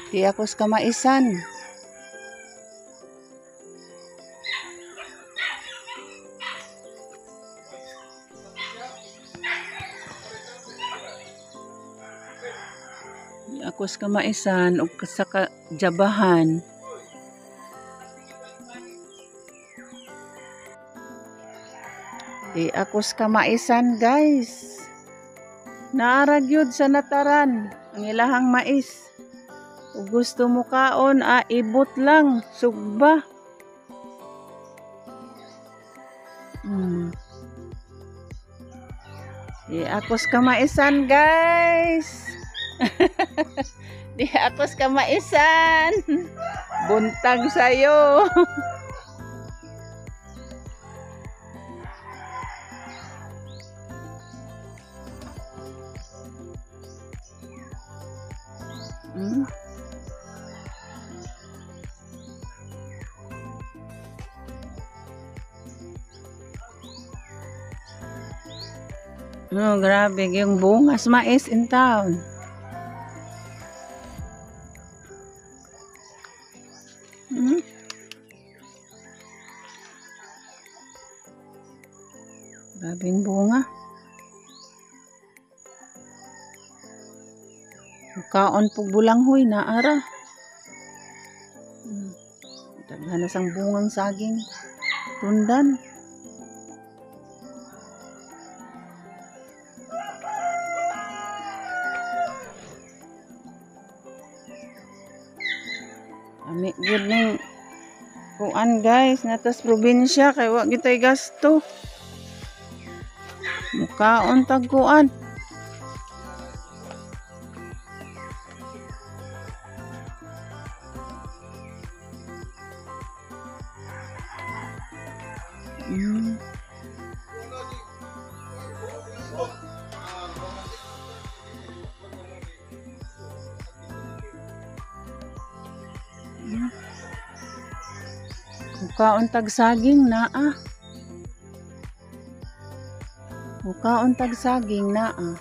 Di ako sa kamaisan. Di ako sa kamaisan ug sa kajabahan. Di ako sa kamaisan, guys. Naara gyud sa nataran ang ilahang mais. Ug gusto mo kaon, ibot lang, sugba. Di ako sa kamaisan, guys. Di ako sa kamaisan. Buntag sayo. Oh, grabe yung bungas mais in town. Grabing bunga. Kaon pug bulanghoy na ara. Daghan na sang bungang saging. Tundan. Ami gyud ning kuan, guys, natas probinsya kay wa gitay gasto. Mukaon tag kuan. Mukaon tag saging naa. Mukaon tag saging naa.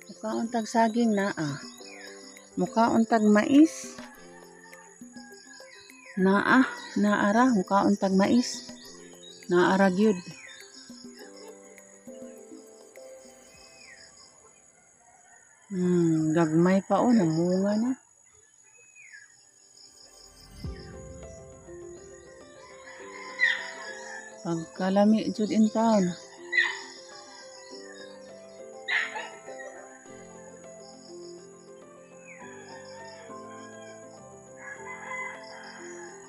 Mukaon tag saging naa. Mukaon tag mais. Naa, naara, mukaon tag mais. Naara gyud. Gagmay pa oh, namunga na. Pagkalami jud in town.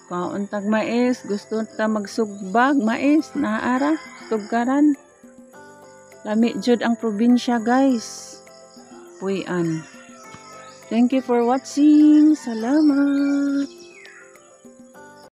Kaon tag mais, gusto ta magsugbag mais, naara, tugkaran. Lami jud ang probinsya, guys. Puy-an. Thank you for watching. Salamat.